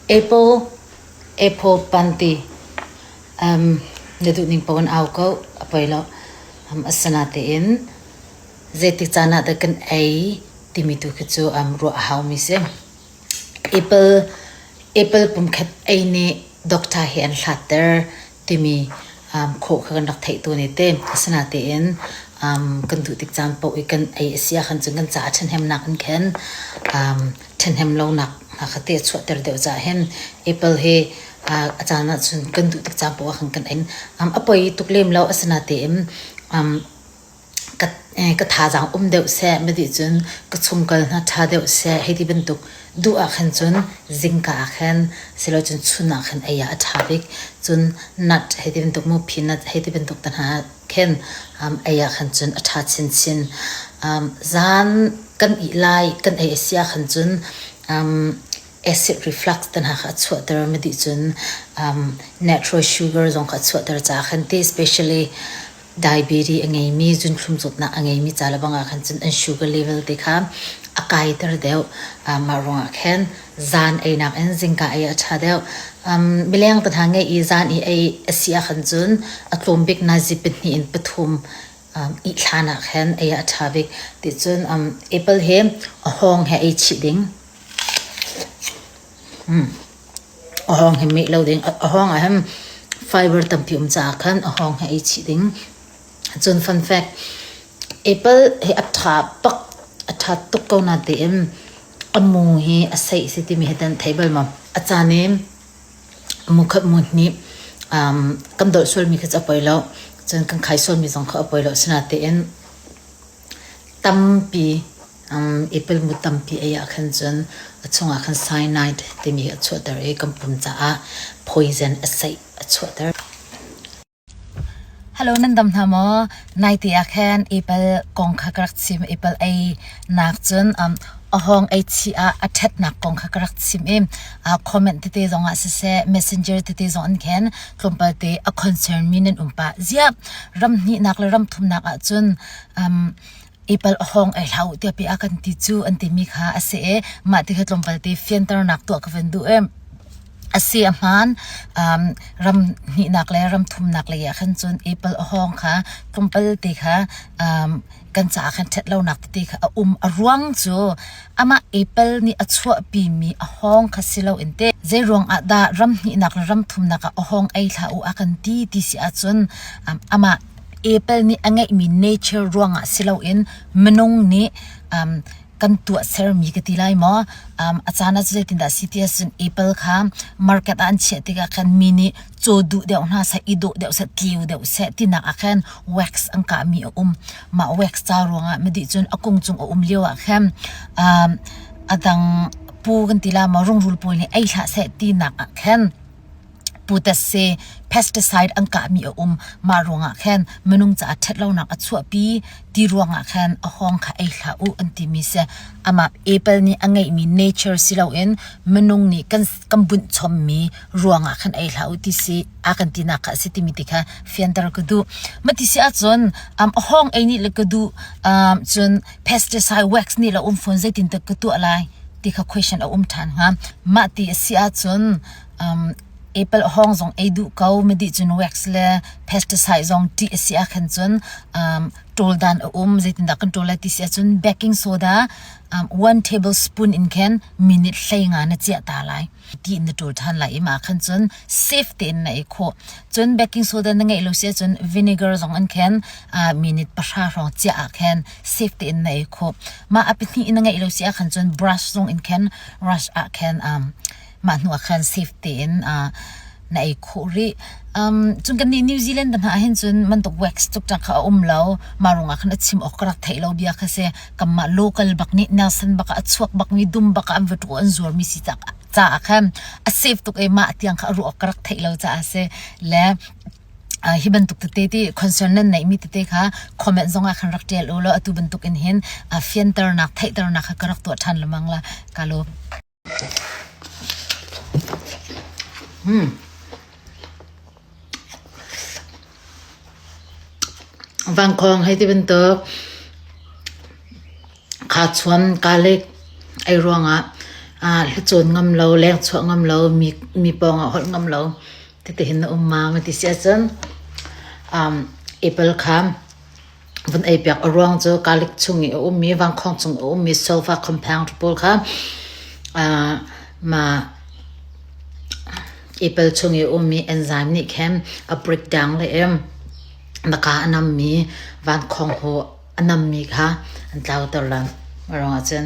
Apple, apple panti. Um, na duh ning paoh in au ko, a poi lo. Um, asinatein zeitik caan ah dah kan ei timi tu khi cu um, ruah a haumi si. Apple, apple pumkhat ei nih doctor he an hlatter timi khawh kha kan rak theih tawn i te. Asinatein kan duh tik caan paoh i kan ei a si ahkhan cun kan caah ṭhahnemnak in khin ṭhahnem lonak hna kha te a chuahter deuh caah hin Apple hi a caan ahcun kan duh tik caan paoh ahkhan kan ei. A poi tuk lem lo. Asinatein ka thazaang um deuh seh, ma dih cun ka chungkal hna ṭha deuh seh hei ti bantuk duh ah khan cun zingka ah khan silocun chun ah khan ei ah a ṭha bik. Cun nut hei ti bantuk mu peanut hei ti bantuk te hna khin ei ah khan cun a ṭha chinchin. Zan kan ih lai kan ei a si ah khan cun acid reflux te hna kha a chuahter ma dih cun natural sugar zong kha a chuahter caah khan ti especially diabetes a ngeimi, zunthlum zawtnak a ngeimi ca le bang ah khan cun an sugar level te kha a kaiter deuh. Mah ruangah khan zan einak in zingka ei a ṭha deuh. Mileng te hna ngeih i zan i ei a si ah khan cun a tlawm bik nazi pahnih in pathum ihthlan ah khan ei a ṭha bik. Ti cun apple hi a hawng he ei chih ding. A hawng hi meh lo ding. A hawng ah hin fiber tampi um caah khan a hawng hi ei chih ding. Cun fun fact, apple hi a ṭha bak, a ṭha tuk ko natein a mu hi a seih si timi hi nan thei bal maw? A caan i mu khat mu hnih um, kan dolh sualmi kha cu a poi lo. Cun kan khai sualmi zong kha a poi lo. Sinatein tampi Apple mu tampi ei ah khan cun a chungah khan cyanide timi a chuahter i kan pum caah poison a seih a chuahter. Hello, nan dam hna maw? Naite ah khan apple kong kha ka rak chim. Apple ei nak cun a hawng ei chih ah a ṭhatnak kong kha ka rak chim i comment tete zong ah siseh, messenger tete zong in khin tlawmpal te a concern mi nan um pah. Ziah, ram hnihnak le ram thumnak ah cun Apple a hawng ei hlah u tiah pi a kan ti cu an timi kha a si i mah ti kha tlawmpal te fianternak tuah ka van duh i a si a hmaan um, ram hnihnak le ram thumnak lei ah khan cun apple a hawng kha tlawmpal te kha um, kan caah khan ṭhat lonak tete kha a um a ruang cu amah apple nih a chuahpimi a hawng kha si loin te zei ruang ah dah ram hnihnak le ram thumnak ah a hawng ei hlah u a kan ti ti si ahcun um, amah Apple nih a ngeihmi nature ruangah si loin minung nih um, kan tuahsermi ka ti lai maw? Um, a caan ah cu zeitindah si ti ahcun Apple kha market ah an chiah tikah khan mi nih caw duh deuh hna seh, i dawh deuh seh, tleu deuh seh tinak ah khan wax an kahmi a um. Mah wax ca ruangah midih cun a kung cung a um lio ah khan um, a dang pu kan ti la maw rungrul pawl nih ei hlah seh tinak ah khan Putase pesticide an kahmi a um. Mah ruangah khan minung caah ṭhatlonak a chuahpi ti ruangah khan a hawng kha ei hlah u an timi si. Amah apple nih a ngeihmi nature si loin minung nih kan kan bunh chommi ruangah khan ei hlah u ti si a kan tinak kha a si timi ti kha fianter ka duh. Mati si ahcun um, a hawng ei nih le ka duh um, cun pesticide wax nih le um fawn zeitin dah ka tuah lai ti kha question a um ṭhan hnga. Mah ti a si ahcun Um, apple hawng zong ei duh ko midih cun wax le pesticide zong ṭih a si ah khan cun um, ṭawl dan a um zeitindah kan ṭawl lai ti si ahcun baking soda um, one tablespoon in khan minute hlei nga na ciah ta lai ti in na ṭawl ṭhan lai i mah khan cun safe tein na ei khawh cun baking soda na ngeih lo si ahcun vinegar zong in khan uh, minute pahra hrawng ciah ah khan safe tein na ei khawh mah a pahnih in na ngeih lo si ah khan cun brush zong in khan rush ah khan um, mah hnu ah khan safe tein uh, na ei khawh rih. Um, cun kan nih New Zealand hna hin cun mantuk wax tuk kha a um lo. Mah ruangah khan a chim awk ka rak theih lo bia kha si. Kanmah local bak nih Nelson bak ah a chuak bak mi dum bak ah an va ṭu an zuar mi si caah khan a safe tuk i mah tiang kha a ruah awk ka rak theih lo caah si. Le hi bantuk tete ti concern nan neihmi tete kha comment zong ah khan rak ṭial u law atu bantuk in hin fianternak theihternak kha ka rak tuah ṭhan lengmang la ka lawm. Vangkhawng hei ti bantuk khachuan garlic ei ruangah. Hlucawn ngam lo, leng chuah ngam lo, mi pawng ah holh ngam lo titi hin na um ma ma ti si ahcun apple kha vun ei piak. A ruang cu garlic chung i a ummi, vangkhawng chung a ummi sulfur compound pawl kha mah apple chung i a ummi enzyme nih khin a break down le na ka a nammi vankhawng haw a nammi kha an tlauter lan. Mah ruangah cun.